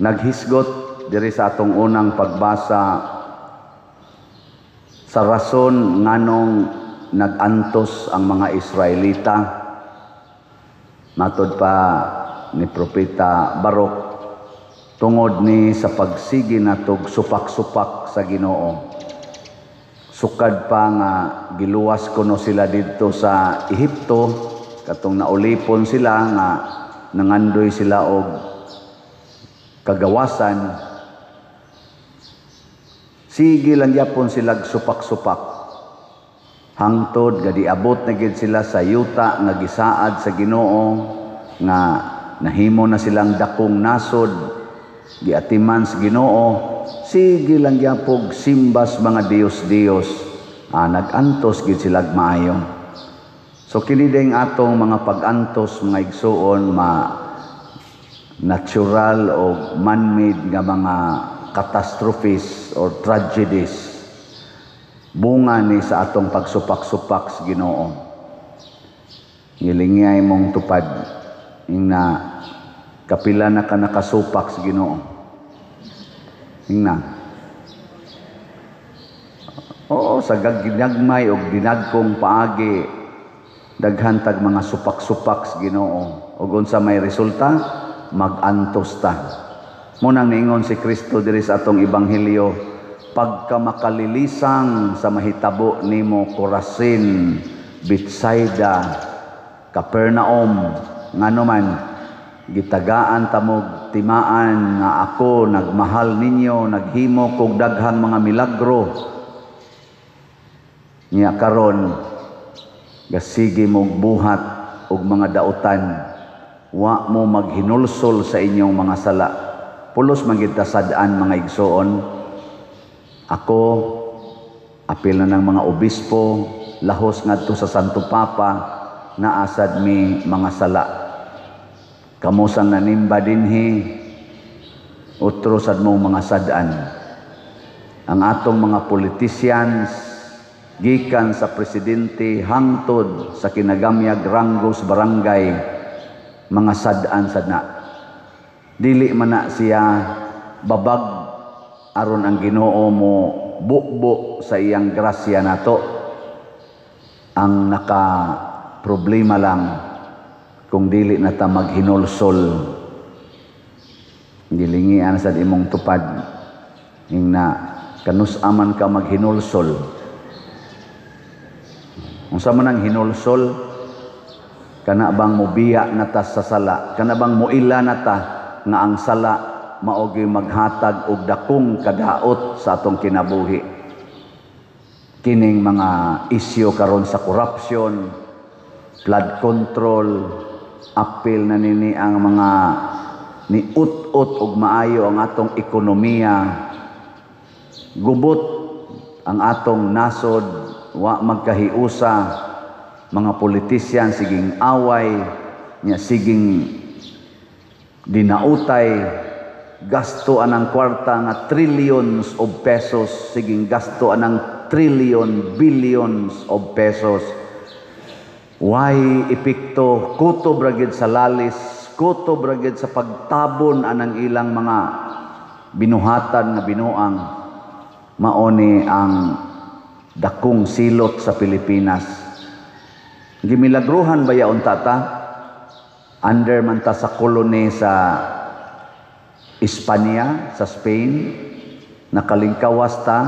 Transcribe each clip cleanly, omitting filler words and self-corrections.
Naghisgot diri sa atong unang pagbasa sa rason nganong nag-antos ang mga Israelita. Matod pa ni Propeta Barok, tungod ni sa pagsigi natog supak-supak sa Ginoo. Sukad pa nga giluwas kuno sila didto sa Ehipto, katong naulipon sila nga nangandoy sila og kagawasan, sige lang gyapon sila supak-supak hangtod nga diabot na gid sila sa yuta nga gisaad sa Ginoo, nga nahimo na silang dakong nasod, giatiman sa Ginoo, sige lang gyapog simbas mga Diyos-Diyos, nag-antos gid sila maayo. So kini ding atong mga pag-antos, mga igsuon, ma natural o man-made nga mga catastrophes or tragedies, bunga ni sa atong pagsupak-supak sa Ginoo. Ngilingay mong tupad ingna, kapila na ka nakasupak sa Ginoo? Ingna. Oo, sa ginagmay og dinagkong paagi, daghan tag mga supak-supak sa Ginoo. Ug unsa may resulta? Mag-antos ta. Munang niingon si Kristo diri sa atong ebanghelyo, pagka makalilisang sa mahitabo nimo Corazin, Bethsaida, Capernaum, ngano man gitagaan tamog timaan nga ako nagmahal ninyo, naghimo kog daghang mga milagro. Nya karon gasige mog buhat og mga dautan, wa mo maghinulsol sa inyong mga sala. Pulos man gid ta sad-an, mga igsoon. Ako, apil na ng mga obispo, lahos ngadto sa Santo Papa, naasad mi mga sala. Kamo sang nanimba dinhi, utro sad mong mga sad-an. Ang atong mga politicians, gikan sa presidente hangtod sa kinagamyag ranggo sa barangay, mga sad-an sad na. Dili man na siya babag aron ang Ginoo mo bukbo sa iyang grasya nato. Ang naka problema lang kung dili na ta maghinulsol. Gilingian sa imong tupad ingna, kanus aman ka maghinulsol? Unsa man ang hinulsol? Kana bang mobiya na ta sa sala? Kana bang moila na ta nga ang sala mao gyud maghatag og dakong kadaot sa atong kinabuhi? Kining mga isyu karon sa corruption, flood control, apil na nini ang mga niut-ut og maayo ang atong ekonomiya, gubot ang atong nasod, wa magkahiusa, mga politisyan siging away nya, siging dinautay, gasto anang kwarta nga trillions of pesos, siging gasto anang trillion, billions of pesos. Why epekto, kutob ra gid sa lalis, kutob ra gid sa pagtabon anang ilang mga binuhatan nga binuang. Mao ni ang dakong silot sa Pilipinas. Gimilagruhan ba yaon tata? Under man ta sa kolony sa Espanya, sa Spain, nakalingkawas ta,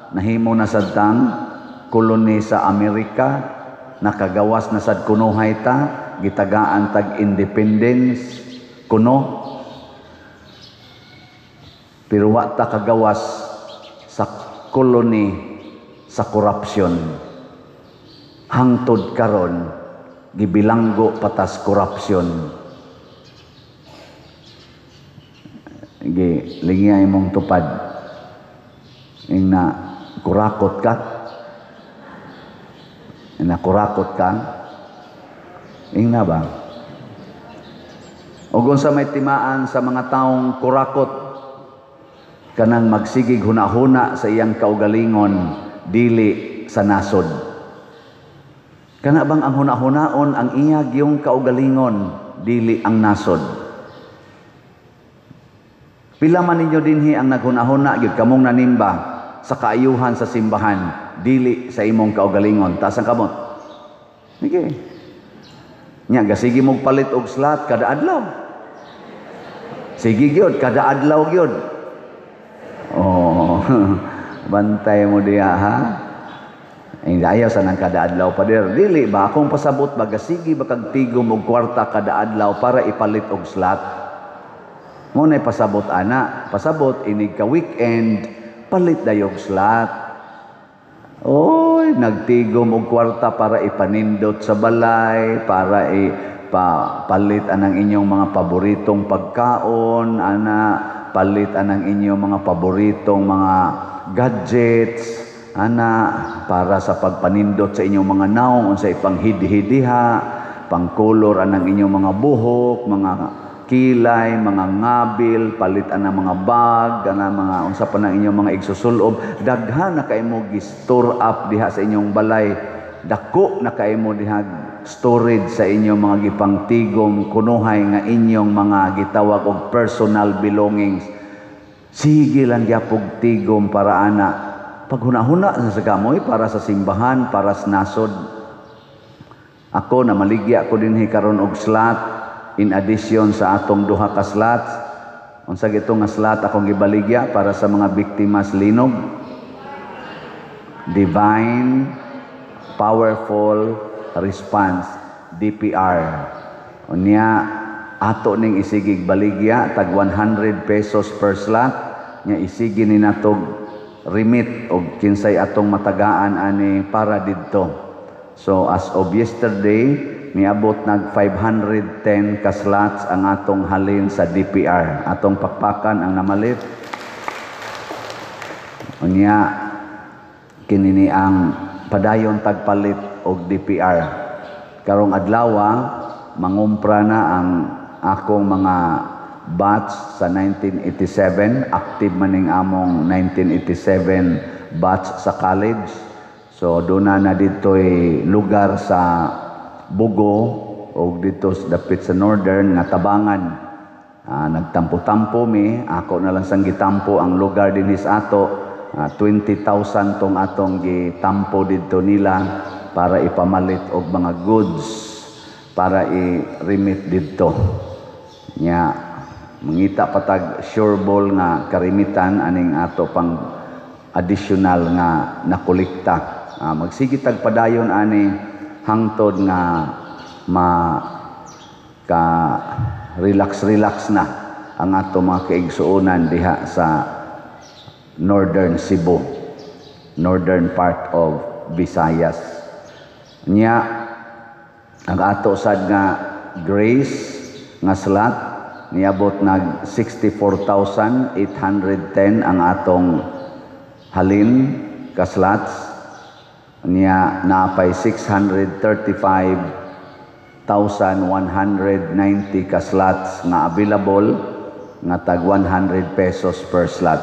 nahimo na sad tang kolony sa Amerika, nakagawas na sad kunuhay ta, gitagaan tag independence kuno. Pero wa ta kagawas sa kolony sa korupsyon. Hangtod karon gibilanggo patas korupsyon. Gi lingiay imong tupad ingna, kurakot ka? Ingna, kurakot ka? Ingna ba? Og unsa may timaan sa mga taong kurakot? Kanang magsigig hunahuna sa iyang kaugalingon, dili sa nasod. Kana bang ang hunahunaon ang iya giyong kaugalingon, dili ang nasod. Pila man ninyo dinhi ang naghuna-huna gyud kamong nanimba sa kaayuhan sa simbahan, dili sa imong kaugalingon? Taas ang kamot. Sige. Nya gasige mog palit og slot kada adlaw. Sige gyud, kada adlaw gyud. Oh, bantay mo diha, ha. Ay, ayaw sa nang kada adlaw, pader. Dili ba akong pasabot ba, gasige ba kag tigom og kwarta kada adlaw para ipalit og slot? Mo na pasabot ana, pasabot inig ka weekend palit dayog slot. Oy, nagtigom og kwarta para ipanindot sa balay, para palit anang inyong mga paboritong pagkaon, ana, palit anang inyong mga paboritong mga gadgets, ana, para sa pagpanindot sa inyong mga naong, unsay panghidhidiha, pangkolor anang inyong mga buhok, mga kilay, mga ngabil, palit anang mga bag, ana, mga unsa pa nang inyong mga igsusulob. Daghan na kay mo gi-store up diha sa inyong balay. Dako na kay mo diha storage sa inyong mga gipangtigom kunuhay nga inyong mga gitawag og personal belongings. Sige lang gyapog tigom para ana. Paghuna-huna sa kamoy para sa simbahan, para sa nasod. Ako na maligya ko dinhi karon og slot in addition sa atong duha ka slots. Unsa gito nga slot akong gibaligya para sa mga biktima sa linog? Divine Powerful Response, DPR. Unya ato ning isigig baligya tag 100 pesos per slot. Nya isigi ni natog remit og kinsay atong matagaan ani para didto. So as of yesterday, miabot nag 510 ka slots ang atong halin sa DPR. Atong pakpakan ang namalit. Unya kini ni ang padayon tagpalit og DPR. Karong adlaw mangumpra na ang akong mga batch sa 1987. Active maning among 1987 batch sa college. So doon na dito'y lugar sa Bugo o dito sa dapit sa Northern nga tabangan. Nagtampo-tampo mi, ako na lang sang gitampo ang lugar dinhi sa ato. 20,000 tong atong gitampo didto nila para ipamalit og mga goods para i-remit didto. Nya mangita patag sure ball nga karimitan aning ato pang additional nga nakolekta. Magsige tag padayon ani hangtod nga ma ka relax relax na ang ato mga kaigsuonan diha sa Northern Cebu, northern part of Visayas. Nya ang ato sad nga Grace nga slot niabot nag 64,810 ang atong halin ka slots. Niya naapay 635,190 ka slots nga available nga tag 100 pesos per slot.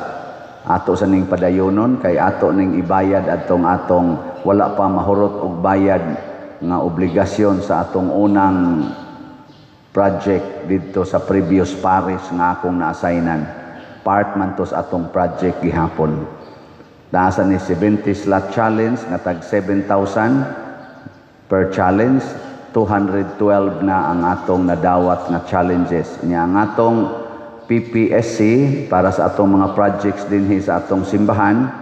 Ato sa ning padayonon kay ato ning ibayad adtong atong wala pa mahurot og bayad nga obligasyon sa atong unang project didto sa previous parish nga akong na-assignan. Part man to sa atong project gihapon. Nasa ni 70 slot challenge nga tag 7,000 per challenge, 212 na ang atong nadawat nga challenges. Nya ang atong PPSC para sa atong mga projects dinhi sa atong simbahan,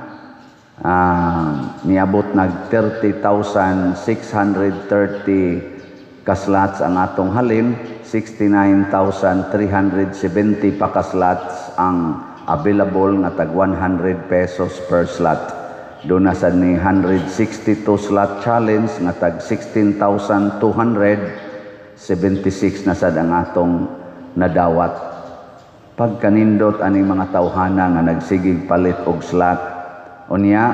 niabot nag 30,630 ka slots ang atong halin, 69,370 pa ka slots ang available nga tag 100 pesos per slot. Doon na sa ni 162 slot challenge nga tag 16,276 na sad ang atong nadawat. Pagkanindot aning mga tawhana nga nagsigig palit og slot. Unya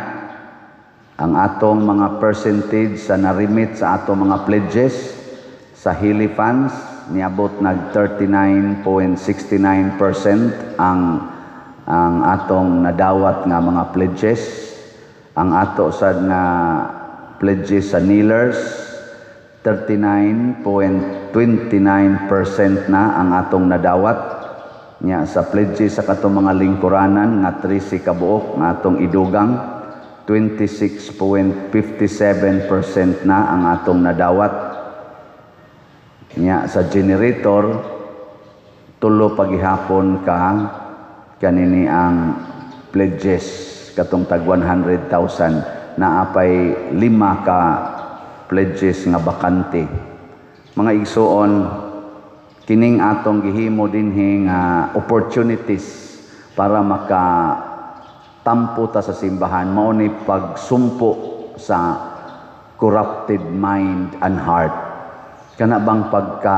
ang atong mga percentage sa narimit sa atong mga pledges sa Healy Funds niabot nag 39.69% ang atong nadawat nga mga pledges. Ang ato sad nga pledges sa kneelers, 39.29% na ang atong nadawat. Nya sa pledges sa katong mga lingkuranan nga 13 ka buok nga atong idugang, 26.57% na ang atong nadawat. Nya sa generator, tulo pagihapon ka kanini ang pledges katong tag 100,000, naapay lima ka pledges nga bakante. Mga igsuon, kining atong gihimo dinhi nga opportunities para maka tampo ta sa simbahan, mao ni pagsumpo sa corrupted mind and heart. Kana bang pagka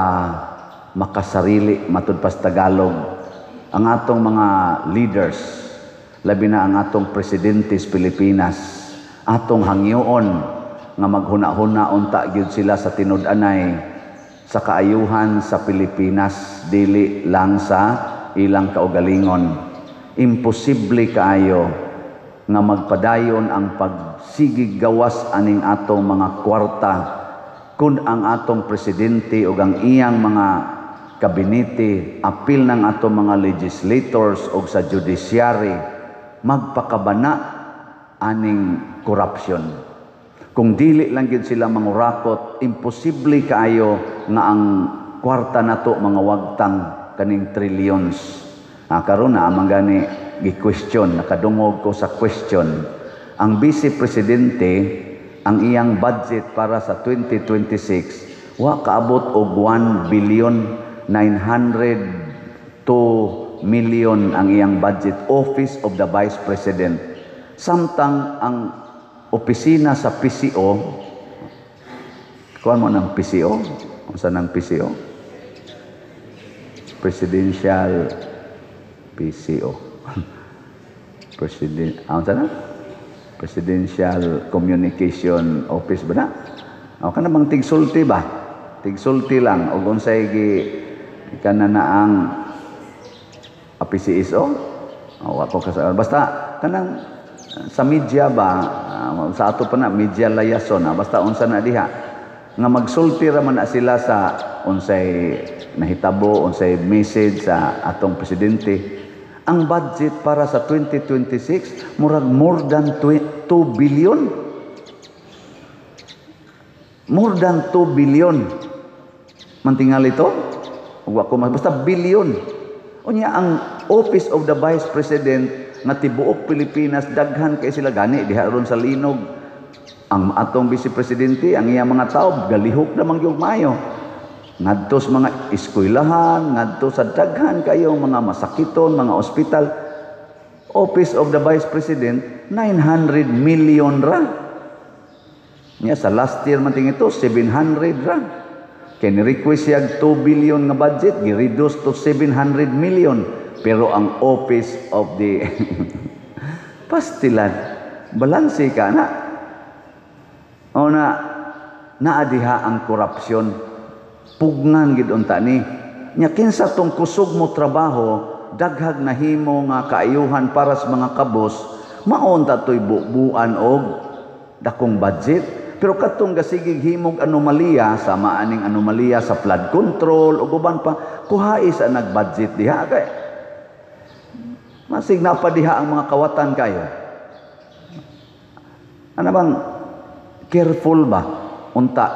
makasarili, matud pa sa Tagalog, ang atong mga leaders, labi na ang atong presidente sa Pilipinas, atong hangyoon nga maghuna-huna unta gyud sila sa tinud-anay sa kaayuhan sa Pilipinas, dili lang sa ilang kaugalingon. Imposible kaayo nga magpadayon ang pagsigig gawas aning atong mga kwarta kung ang atong presidente ug ang iyang mga kabinete, apil ng atong mga legislators ug sa judiciary, magpakabana aning corruption. Kung dili lang gyud sila mangurakot, imposible kaayo nga ang kwarta nato mga wagtang kaning trillions. Karon na man gani gi-question, nakadungog ko sa question. Ang vice presidente, ang iyang budget para sa 2026 wa kaabot og 1 billion, 902 million ang iyang budget, Office of the Vice President. Samtang ang opisina sa PCO, kuan mo ng PCO? Unsa nang PCO? Presidential PCO. President, unsa na? Presidential Communication Office ba na? O kana bang tigsulti ba? Tigsulti lang og unsay gi kana na ang PCSO? O ako kasi basta kanang sa media ba, sa ato pa na media liaison, basta unsa na diha nga magsulti ra man na sila sa unsay nahitabo, unsay message sa atong presidente. Ang budget para sa 2026 murag more than 2 billion. More than 2 billion. Mantingal ito? Wa ko mas basta billion. Unya ang Office of the Vice President nga tibuok Pilipinas daghan kay sila gani diha ron sa linog. Ang atong vice presidente, ang iyang mga tao galihok na man gyud maayo. Ngadto sa mga eskwelahan, ngadto sa daghan kayo mga masakiton, mga ospital. Office of the Vice President, 900 million ra. Nya sa last year man ting ito, 700 ra. Kay ni-request siya 2 billion nga budget, gi-reduce to 700 million. Pero ang Office of the pastilan, balanse ka na. O na, naadiha ang korupsyon. Pugnan gid unta ni. Nya kinsa tong kusog mo trabaho, daghag nahimo nga kaayuhan para sa mga kabos, maon ta to'y bubuan og dakong budget. Pero katong gasigig himog anomalya, sama aning anomalya sa flood control ug uban pa, kuhai sa nag-budget diha kay masig na pa diha ang mga kawatan kayo. Ano bang careful ba unta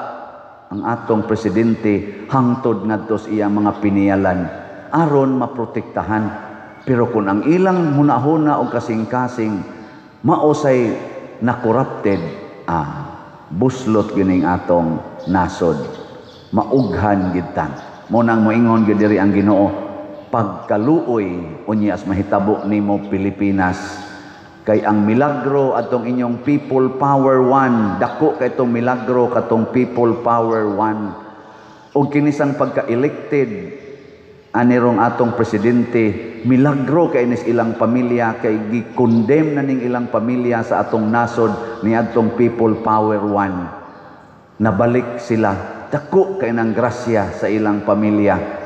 ang atong presidente hangtod ngadto sa iyang mga piniyalan aron maprotektahan? Pero kung ang ilang hunahuna o kasing-kasing maosay na corrupted, buslot gining atong nasod, maughan gid ta. Mo nang moingon gid diri ang Ginoo, pagkaluoy unya as mahitabo nimo Pilipinas, kay ang milagro atong inyong People Power 1, dako kay itong milagro katong People Power 1. Og kinisang pagka-elected anirong atong presidente, milagro kay nis ilang pamilya, kay gi-condemn na ning ilang pamilya sa atong nasod ni atong People Power 1. Nabalik sila, dako kay nang grasya sa ilang pamilya.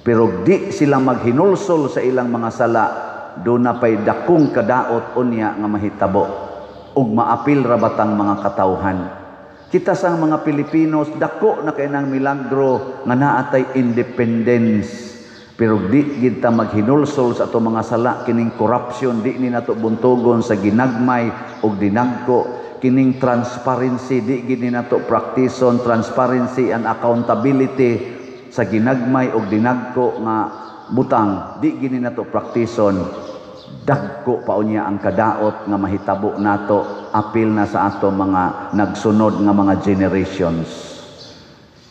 Pero di sila maghinulsol sa ilang mga sala, do na pay dakong kadaot unya nga mahitabo ug maapil ra batang mga katawhan. Kita sang mga Pilipinos, dako na kay nang milagro nga naatay independence. Pero di gid ta maghinulsol sa ato mga sala, kining corruption di ni nato buntugon sa ginagmay ug dinagko, kining transparency di gid ni nato praktison, transparency and accountability sa ginagmay ug dinagko nga butang di gid ni nato praktison, dagko pa unya ang kadaot nga mahitabo nato, apil na sa ato mga nagsunod nga mga generations.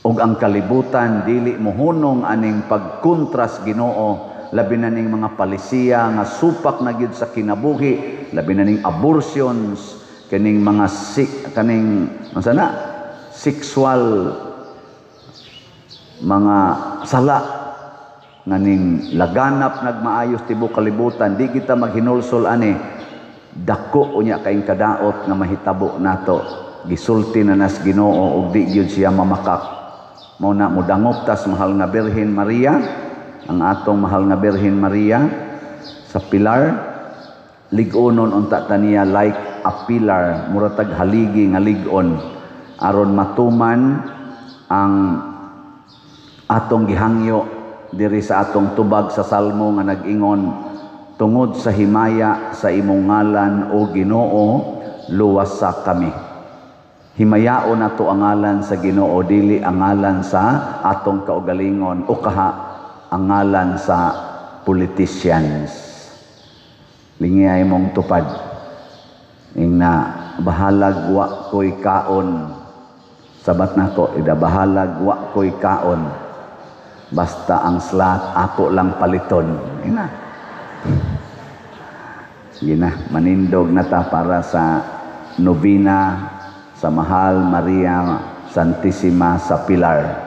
Ug ang kalibutan dili mohunong aning pagkontras Ginoo, labi na ning mga palisiya nga supak na gyud sa kinabuhi, labi na ning abortions, kaning mga sik, kaning unsa na, sexual mga sala nga ning laganap nagmaayos tibuok kalibutan. Di kita maghinulsol ani, dako unya kaing kadaot nga mahitabo nato. Gisulti na nas Ginoo ug di gyud siya mamakak. Mao na modangop tas mahal nga Birhen Maria, ang atong mahal nga Birhen Maria sa Pilar, lig-onon unta taniya like a pillar, mura tag haligi nga lig-on, aron matuman ang atong gihangyo diri sa atong tubag sa Salmo nga nag-ingon, "Tungod sa himaya sa imong ngalan, o Ginoo, luwasa kami." Himayaon nato ang ngalan sa Ginoo, dili ang ngalan sa atong kaugalingon o kaha ang ngalan sa politicians. Lingiyay mong tupad. Ingna, "Bahalag wa ko'y kaon." Sabat nako, ida, "Bahalag wa ko'y kaon. Basta ang slot ako lang paliton." Ina. Sige na, manindog na ta para sa novena sa Mahal Maria Santissima sa Pilar.